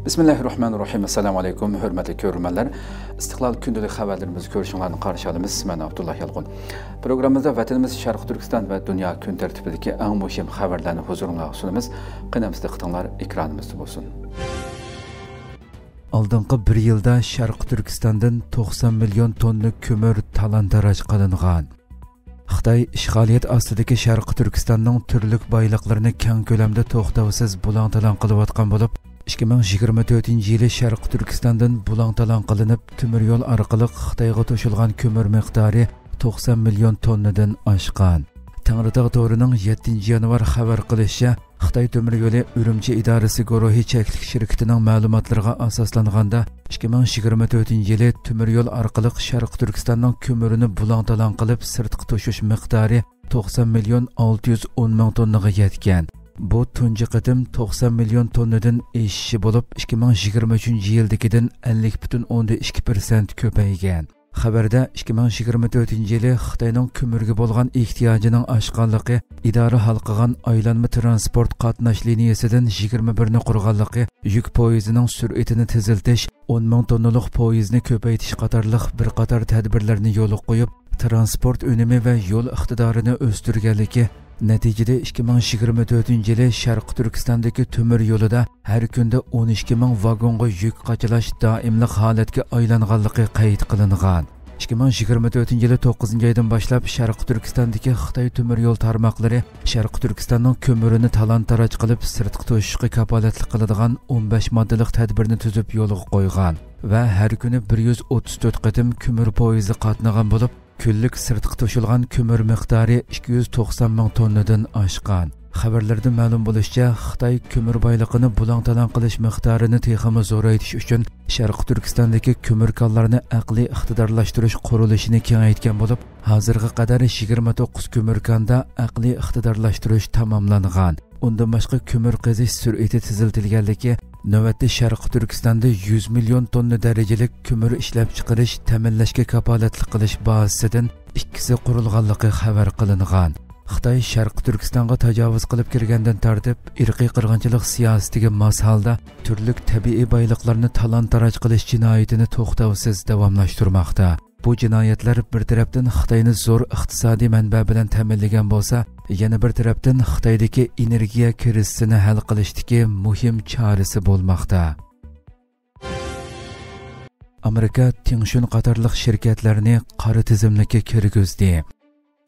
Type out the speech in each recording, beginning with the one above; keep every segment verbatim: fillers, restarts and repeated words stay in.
بىسمىللاھىررەھمانىررەھىم. ئەسسالامۇ ئەلەيكۇم، ھۆرمەتلىك كۆرۈرمەنلەر. ئىستىقلال كۈندىلىك خەۋەرلىرىمىزنى كۆرۈشۈڭلارنى قارشى ئالىمىز. مەن ئابدۇللا يالقۇن. پروگراممىمىزدا ۋەتىنىمىز شەرقىي تۈركىستان ۋە دۇنيا كۈن تەرتىپىدىكى ئەڭ مۇھىم خەۋەرلەرنى ھۇزۇرۇڭلارغا سۇنىمىز. قېنى ئەمىسە دىققىتىڭلار ئېكرانىمىزدا بولسۇن. ئالدىنقى بىر يىلدا شەرقىي تۈركىستاندىن توقسان مىليون توننا كۆمۈر تالان-تاراج قىلىنغان. خىتاي ئىشغالىيەت ئاستىدىكى شەرقىي تۈركىستاننىڭ تۈرلۈك بايلىقلىرىنى كەڭ كۆلەمدە توختاۋسىز بۇلاڭ-تالان قىلىۋاتقان بولۇپ، ئىككى مىڭ يىگىرمە تۆتىنچى يىلى شەرقىي تۈركىستاندىن بۇلاڭ-تالان قىلىنىپ، تۆمۈر يول ئارقىلىق خىتايغا توشۇلغان كۆمۈر مىقدارى توقسان مىليون توننىدىن ئاشقان. تەڭرىتاغ تورىنىڭ يەتتىنچى يانۋار خەۋەر قىلىشىچە، خىتاي تۆمۈر يولى ئۈرۈمچى ئىدارىسى گۇرۇھى چەكلىك شىركىتىنىڭ مەلۇماتلىرىغا ئاساسلانغاندا، ئىككى مىڭ يىگىرمە تۆتىنچى يىلى تۆمۈر يول ئارقىلىق شەرقىي تۈركىستاننىڭ كۆمۈرىنى بۇلاڭ-تالان قىلىپ سىرتقا توشۇش مىقدارى توقسان مىليون ئالتە يۈز ئون مىڭ توننىغا يەتكەن. بۇ تۇنجى قېتىم توقسان مىليون توننىدىن ئېشىشى بولۇپ، ئىككى مىڭ يىگىرمە ئۈچىنچى يىلدىكىدىن ئەللىك پۈتۈن ئوندىن ئىككى پىرسەنت كۆپەيگەن. خەۋەردە ئىككى مىڭ يىگىرمە تۆتىنچى يىلى خىتاينىڭ كۆمۈرگە بولغان ئېھتىياجىنىڭ ئاشقانلىقى، ئىدارە ھالقىغان ئايلانما تىرانسپورت قاتناش لىنىيىسىدىن يىگىرمە بىرنى قۇرغانلىقى، يۈك پويىزىنىڭ سۈرئىتىنى تېزلىتىش، ئون مىڭ توننىلىق پويىزنى كۆپەيتىش قاتارلىق بىر قاتار تەدبىرلەرنى يولغا قويۇپ، تىرانسپورت ئۈنۈمى ۋە يول ئىقتىدارىنى ئۆستۈرگەنلىكى، نەتىجىدە ئىككى مىڭ يىگىرمە تۆتىنچى يىلى شەرقىي تۈركىستاندىكى تۆمۈر يولىدا ھەر كۈندە ئون ئىككى مىڭ ۋاگونغا يۈك قاچىلاش دائىملىق ھالەتكە ئايلانغانلىقى قەيت قىلىنغان. ئىككى مىڭ يىگىرمە تۆتىنچى يىلى توققۇزىنچى ئايدىن باشلاپ شەرقىي تۈركىستاندىكى خىتاي تۆمۈر يول تارماقلىرى شەرقىي تۈركىستاننىڭ كۆمۈرىنى تالان-تاراج قىلىپ سىرتقا توشۇشقا كاپالەتلىك قىلىدىغان ئون بەش ماددىلىق تەدبىرنى تۈزۈپ يولغا قويغان ۋە ھەر كۈنى بىر يۈز ئوتتۇز تۆت قېتىم كۆمۈر پويىزى قاتنىغان بولۇپ، كۈنلۈك سىرتقا توشۇلغان كۆمۈر مىقدارى ئىككى يۈز توقسان مىڭ توننىدىن ئاشقان. خەۋەرلەردىن مەلۇم بولۇشىچە، خىتاي كۆمۈر بايلىقىنى بۇلاڭ-تالان قىلىش مىقدارىنى تېخىمۇ زورايتىش ئۈچۈن شەرقىي تۈركىستاندىكى كۆمۈر كانلىرىنى ئەقلىي ئىقتىدارلاشتۇرۇش قۇرۇلۇشىنى كېڭەيتكەن بولۇپ، ھازىرغا قەدەر يىگىرمە توققۇز كۆمۈر كاندا ئەقلىي ئىقتىدارلاشتۇرۇش تاماملانغان. ئۇندىن باشقا، كۆمۈر قېزىش سۈرئىتى تېزلىتىلگەنلىكى، نۆۋەتتە شەرقىي تۈركىستاندا يۈز مىليون توننا دەرىجىلىك كۆمۈر ئىشلەپچىقىرىش، تەمىنلەشكە كاپالەتلىك قىلىش بازىسىدىن ئىككىسى قۇرۇلغانلىقى خەۋەر قىلىنغان. خىتاي شەرقىي تۈركىستانغا تاجاۋۇز قىلىپ كىرگەندىن تارتىپ، ئىرقىي قىرغىنچىلىق سىياسىتىگە ماس ھالدا تۈرلۈك تەبىئىي بايلىقلارنى تالان-تاراج قىلىش جىنايىتىنى توختاۋسىز داۋاملاشتۇرماقتا. بۇ جىنايەتلەر بىر تەرەپتىن خىتاينى زور ئىقتىسادىي مەنبە بىلەن تەمىنلىگەن بولسا، يەنە بىر تەرەپتىن خىتايدىكى ئېنېرگىيە كىرىزىسىنى ھەل قىلىشتىكى مۇھىم چارىسى بولماقتا. ئامېرىكا تىڭشۈن قاتارلىق شىركەتلەرنى قارا تىزىملىككە كىرگۈزدى.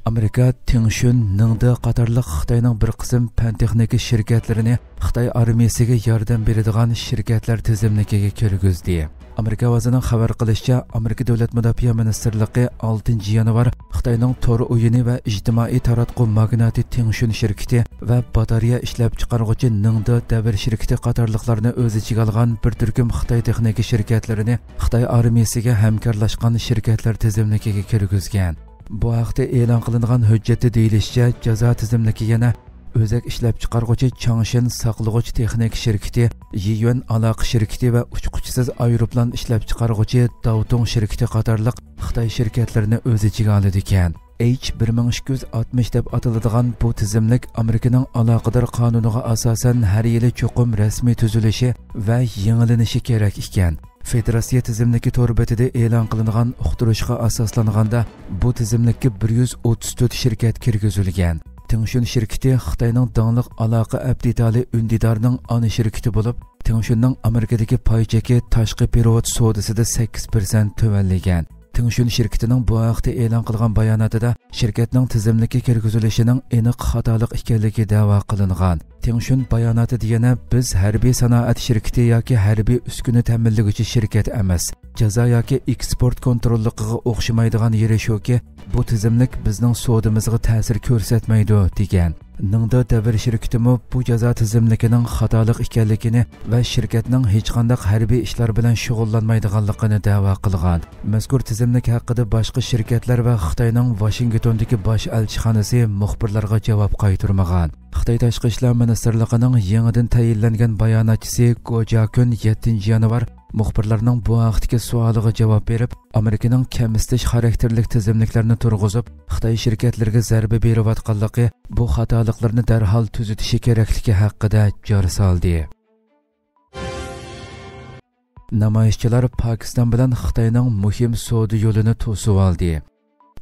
ئامېرىكا تىڭشۈن، نىڭدې قاتارلىق خىتاينىڭ بىر قىسىم پەن-تېخنىكا شىركەتلىرىنى خىتاي ئارمىيىسىگە ياردەم بېرىدىغان شىركەتلەر تىزىملىكىگە كىرگۈزدى. ئامېرىكا ئاۋازىنىڭ خەۋەر قىلىشىچە، ئامېرىكا دۆلەت مۇداپىئە مىنىستىرلىقى ئالتىنچى يانۋار خىتاينىڭ تور ئويۇنى ۋە ئىجتىمائىي تاراتقۇ ماگناتى تىڭشۈن شىركىتى ۋە باتارېيە ئىشلەپچىقارغۇچى نىڭدې دەۋر شىركىتى قاتارلىقلارنى ئۆز ئىچىگە ئالغان بىر تۈركۈم خىتاي تېخنىكا شىركەتلىرىنى خىتاي ئارمىيىسىگە ھەمكارلاشقان شىركەتلەر تىزىملىكىگە كىرگۈزگەن. بۇ ھەقتە ئېلان قىلىنغان ھۆججەتتە دېيىلىشىچە، جازا تىزىملىكى يەنە ئۆزەك ئىشلەپچىقارغۇچى چاڭشىن ساقلىغۇچ تېخنىكا شىركىتى، يىيۈەن ئالاقە شىركىتى ۋە ئۇچقۇچىسىز ئايروپىلان ئىشلەپچىقارغۇچى داۋتۇڭ شىركىتى قاتارلىق خىتاي شىركەتلىرىنى ئۆز ئىچىگە ئالىدىكەن. ئېيچ بىر مىڭ ئىككى يۈز ئاتمىش دەپ ئاتىلىدىغان بۇ تىزىملىك ئامېرىكىنىڭ ئالاقىدار قانۇنىغا ئاساسەن ھەر يىلى چوقۇم رەسمىي تۈزۈلۈشى ۋە يېڭىلىنىشى كېرەك ئىكەن. فېدېراتسىيە تىزىملىكى تور بېتىدە ئېلان قىلىنغان ئۇقتۇرۇشقا ئاساسلانغاندا، بۇ تىزىملىككە بىر يۈز ئوتتۇز تۆت شىركەت كىرگۈزۈلگەن. تىڭشۈن شىركىتى خىتاينىڭ داڭلىق ئالاقە ئەپ دېتالى ئۈندىدارنىڭ ئانا شىركىتى بولۇپ، تىڭشۈننىڭ ئامېرىكىدىكى پاي چېكى تاشقى پېرېۋوت سودىسىدا سەككىز پىرسەنت تۆۋەنلىگەن. تىڭشۈن شىركىتىنىڭ بۇ ھەقتە ئېلان قىلغان باياناتىدا شىركەتنىڭ تىزىملىككە كىرگۈزۈلۈشىنىڭ ئېنىق خاتالىق ئىكەنلىكى دەۋا قىلىنغان. تىڭشۈن باياناتىدا يەنە، بىز ھەربىي سانائەت شىركىتى ياكى ھەربىي ئۈسكۈنە تەمىنلىگۈچى شىركەت ئەمەس. جازا ياكى ئېكسپورت كونتروللۇقىغا ئوخشىمايدىغان يېرى شۇكى، بۇ تىزىملىك بىزنىڭ سودىمىزغا تەسىر كۆرسەتمەيدۇ، دېگەن. نىڭدې دەۋر شىركىتىمۇ بۇ جازا تىزىملىكىنىڭ خاتالىق ئىكەنلىكىنى ۋە شىركەتنىڭ ھېچقانداق ھەربىي ئىشلار بىلەن شۇغۇللانمايدىغانلىقىنى دەۋا قىلغان. مەزكۇر تىزىملىك ھەققىدە باشقا شىركەتلەر ۋە خىتاينىڭ ۋاشىنگتوندىكى باش ئەلچىخانىسى مۇخبىرلارغا جاۋاب قايتۇرمىغان. خىتاي تاشقى ئىشلار مىنىستىرلىقىنىڭ يېڭىدىن تەيىنلەنگەن باياناتچىسى گو جياكۈن يەتتىنچى يانۋار مۇخبىرلارنىڭ بۇ ھەقتىكى سوئالىغا جاۋاب بېرىپ، ئامېرىكىنىڭ كەمسىتىش خاراكتېرلىك تىزىملىكلەرنى تۇرغۇزۇپ، خىتاي شىركەتلىرىگە زەربە بېرىۋاتقانلىقى، بۇ خاتالىقلارنى دەرھال تۈزىتىشى كېرەكلىكى ھەققىدە جار سالدى. نامايىشچىلار پاكىستان بىلەن خىتاينىڭ مۇھىم سودا يولىنى توسۇۋالدى.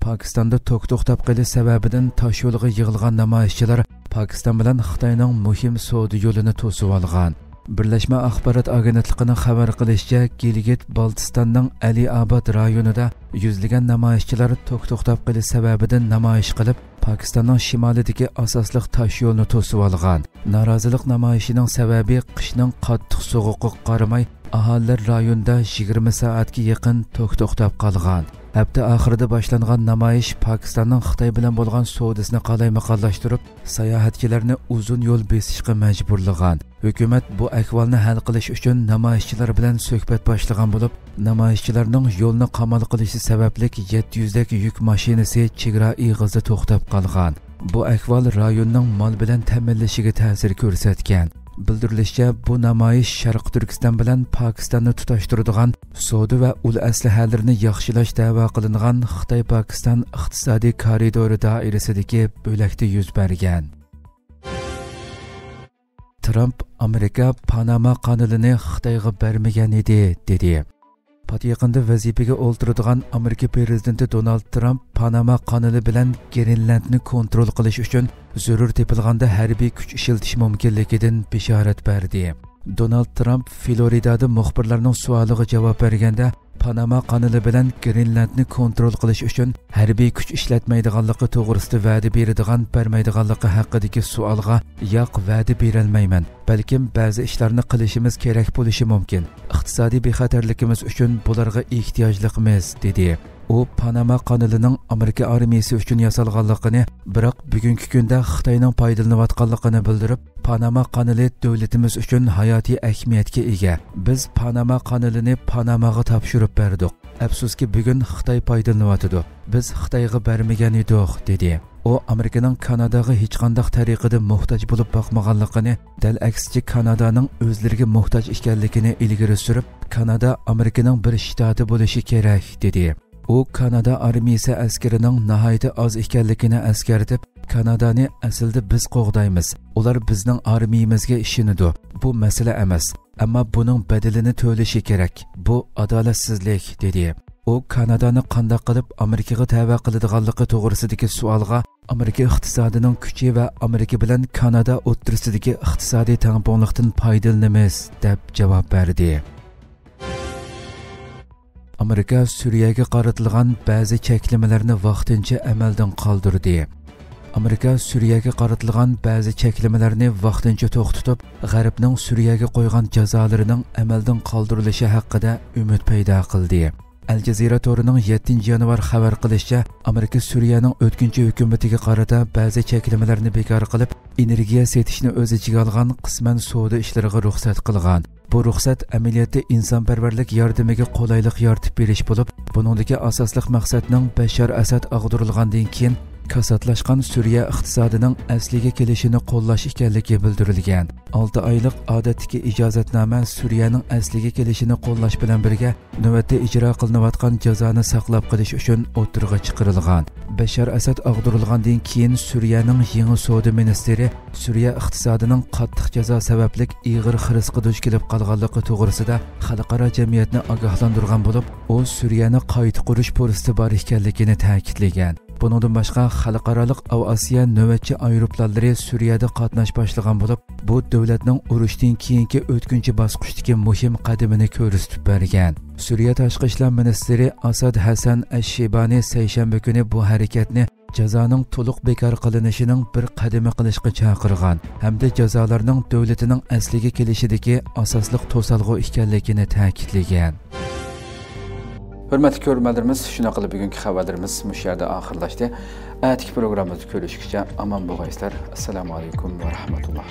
پاكىستاندا توك توختاپ قېلىش سەۋەبىدىن تاشيولغا يىغىلغان نامايىشچىلار پاكىستان بىلەن خىتاينىڭ مۇھىم سودا يولىنى توسۇۋالغان. بىرلەشمە ئاخبارات ئاگېنتلىقىنىڭ خەۋەر قىلىشىچە، گىلگىت بالتىستاننىڭ ئەلى ئاباد رايونىدا يۈزلىگەن نامايىشچىلار توك توختاپ قېلىش سەۋەبىدىن نامايىش قىلىپ، پاكىستاننىڭ شىمالىدىكى ئاساسلىق تاشيولنى توسۇۋالغان. نارازىلىق نامايىشىنىڭ سەۋەبى قىشنىڭ قاتتىق سوغۇقىغا قارىماي، ئاھالىلەر رايوندا يىگىرمە سائەتكە يېقىن توك توختاپ قالغان. ھەپتە ئاخىرىدا باشلانغان نامايىش پاكىستاننىڭ خىتاي بىلەن بولغان سودىسىنى قالايمىقانلاشتۇرۇپ، ساياھەتچىلەرنى ئۇزۇن يول بېسىشقا مەجبۇرلىغان. ھۆكۈمەت بۇ ئەھۋالنى ھەل قىلىش ئۈچۈن نامايىشچىلار بىلەن سۆھبەت باشلىغان بولۇپ، نامايىشچىلارنىڭ يولنى قامال قىلىشى سەۋەبلىك يەتتە يۈزدەك يۈك ماشىنىسى چېگرا ئېغىزىدا توختاپ قالغان. بۇ ئەھۋال رايوننىڭ مال بىلەن تەمىنلىشىگە تەسىر كۆرسەتكەن. بىلدۈرۈلۈشىچە، بۇ نامايىش شەرقىي تۈركىستان بىلەن پاكىستاننى تۇتاشتۇرىدىغان سودا ۋە ئۇل ئەسلىھەلىرىنى ياخشىلاش دەۋا قىلىنغان خىتاي-پاكىستان ئىقتىسادىي كارىدورى دائىرىسىدىكى بۆلەكتە يۈز بەرگەن. ترامپ ئامېرىكا پاناما قانىلىنى خىتايغا بەرمىگەن ئىدى، دېدى. پات يېقىندا ۋەزىپىگە ئولتۇرىدىغان ئامېرىكا پىرېزىدېنتى دونالد ترامپ پاناما قانىلى بىلەن گرېنلاندنى كونترول قىلىش ئۈچۈن زۆرۈر تېپىلغاندا ھەربىي كۈچ ئىشلىتىش مۇمكىنلىكىدىن بېشارەت بەردى. دونالد ترامپ فلورىدادا مۇخبىرلارنىڭ سوئالىغا جاۋاب بەرگەندە، پاناما قانىلى بىلەن گرېنلاندنى كونترول قىلىش ئۈچۈن ھەربىي كۈچ ئىشلەتمەيدىغانلىقى توغرىسىدا ۋەدە بېرىدىغان، بەرمەيدىغانلىقى ھەققىدىكى سوئالغا، ياق، ۋەدە بېرەلمەيمەن. بەلكىم بەزى ئىشلارنى قىلىشىمىز كېرەك بولۇشى مۇمكىن. ئىقتىسادىي بىخەتەرلىكىمىز ئۈچۈن بۇلارغا ئېھتىياجلىقمىز، دېدى. ئۇ پاناما قانىلىنىڭ ئامېرىكا ئارمىيىسى ئۈچۈن ياسالغانلىقىنى، بىراق بۈگۈنكى كۈندە خىتاينىڭ پايدىلىنىۋاتقانلىقىنى بىلدۈرۈپ، پاناما قانىلى دۆلىتىمىز ئۈچۈن ھاياتىي ئەھمىيەتكە ئىگە. بىز پاناما قانىلىنى پاناماغا تاپشۇرۇپ بەردۇق. ئەپسۇسكى، بۈگۈن خىتاي پايدىلىنىۋاتىدۇ. بىز خىتايغا بەرمىگەن ئىدۇق، دېدى. ئۇ ئامېرىكىنىڭ كاناداغا ھېچقانداق تەرىقىدە موھتاج بولۇپ باقمىغانلىقىنى، دەل ئەكسىچە كانادانىڭ ئۆزلىرىگە موھتاج ئىكەنلىكىنى ئىلگىرى سۈرۈپ، كانادا ئامېرىكىنىڭ بىر شتاتى بولۇشى كېرەك، دېدى. ئۇ كانادا ئارمىيىسى ئەسكىرىنىڭ ناھايىتى ئاز ئىكەنلىكىنى ئەسكەرتىپ، كانادانى ئەسلىدە بىز قوغدايمىز، ئۇلار بىزنىڭ ئارمىيىمىزگە ئىشىنىدۇ، بۇ مەسىلە ئەمەس، ئەمما بۇنىڭ بەدىلىنى تۆلىشى كېرەك، بۇ ئادالەتسىزلىك، دېدى. ئۇ كانادانى قانداق قىلىپ ئامېرىكىغا تەۋە قىلىدىغانلىقى توغرىسىدىكى سوئالغا، ئامېرىكا ئىقتىسادىنىڭ كۈچى ۋە ئامېرىكا بىلەن كانادا ئوتتۇرىسىدىكى ئىقتىسادىي تەڭپۇڭلۇقتىن پايدىلىنىمىز، دەپ جاۋاب بەردى. ئامېرىكا سۈرىيەگە قارىتىلغان بەزى چەكلىمىلەرنى ۋاقتىنچە ئەمەلدىن قالدۇردى. ئامېرىكا سۈرىيەگە قارىتىلغان بەزى چەكلىمىلەرنى ۋاقتىنچە توختىتىپ، غەربنىڭ سۈرىيەگە قويغان جازالىرىنىڭ ئەمەلدىن قالدۇرۇلۇشى ھەققىدە ئۈمىد پەيدا قىلدى. ئەل جەزىرە تورىنىڭ يەتتىنچى يانۋار خەۋەر قىلىشىچە، ئامېرىكا سۈرىيەنىڭ ئۆتكۈنچى ھۆكۈمىتىگە قارىتا بەزى چەكلىمىلەرنى بىكار قىلىپ، ئېنېرگىيە سېتىشنى ئۆز ئىچىگە ئالغان قىسمەن سودا ئىشلىرىغا رۇخسەت قىلغان. بۇ رۇخسەت ئەمەلىيەتتە ئىنسانپەرۋەرلىك ياردىمىگە قولايلىق يارىتىپ بېرىش بولۇپ، بۇنىڭدىكى ئاساسلىق مەقسەتنىڭ بەشار ئەسەد ئاغدۇرۇلغاندىن كېيىن كاساتلاشقان سۈرىيە ئىقتىسادىنىڭ ئەسلىگە كېلىشىنى قوللاش ئىكەنلىكى بىلدۈرۈلگەن. ئالتە ئايلىق ئادەتتىكى ئىجازەتنامە سۈرىيەنىڭ ئەسلىگە كېلىشىنى قوللاش بىلەن بىرگە، نۆۋەتتە ئىجرا قىلىنىۋاتقان جازانى ساقلاپ قېلىش ئۈچۈن ئوتتۇرىغا چىقىرىلغان. بەشار ئەسەد ئاغدۇرۇلغاندىن كېيىن، سۈرىيەنىڭ يېڭى سودا مىنىستىرى سۈرىيە ئىقتىسادىنىڭ قاتتىق جازا سەۋەبلىك ئېغىر خىرىسقا دۇچ كېلىپ قالغانلىقى توغرىسىدا خەلقئارا جەمئىيەتنى ئاگاھلاندۇرغان بولۇپ، ئۇ سۈرىيەنى قايتا قۇرۇش پۇرسىتى بار ئىكەنلىكىنى تەكىتلىگەن. بۇنىڭدىن باشقا، خەلقئارالىق ئاۋىئاتسىيە نۆۋەتچى ئايروپىلانلىرى سۈرىيەدە قاتناش باشلىغان بولۇپ، بۇ دۆلەتنىڭ ئۇرۇشتىن كېيىنكى ئۆتكۈنچى باسقۇچتىكى مۇھىم قەدىمىنى كۆرسىتىپ بەرگەن. سۈرىيە تاشقى ئىشلار مىنىستىرى ئاساد ھەسەن ئەششىبانى سەيشەنبە كۈنى بۇ ھەرىكەتنى جازانىڭ تولۇق بىكار قىلىنىشىنىڭ بىر قەدىمى قىلىشقا چاقىرغان ھەمدە جازالارنىڭ دۆلىتىنىڭ ئەسلىگە كېلىشىدىكى ئاساسلىق توسالغۇ ئىكەنلىكىنى تەكىتلىگەن. ھۆرمەتلىك كۆرۈرمەنلىرىمىز، شۇنىڭ بىلەن بۈگۈنكى خەۋەرلىرىمىز مۇشۇ يەردە ئاخىرلاشتى. ئەتىكى پروگراممىمىزدا كۆرۈشكىچە ئامان بولغايسىلەر. ئەسسالامۇ ئەلەيكۇم ۋە رەھمەتۇللا.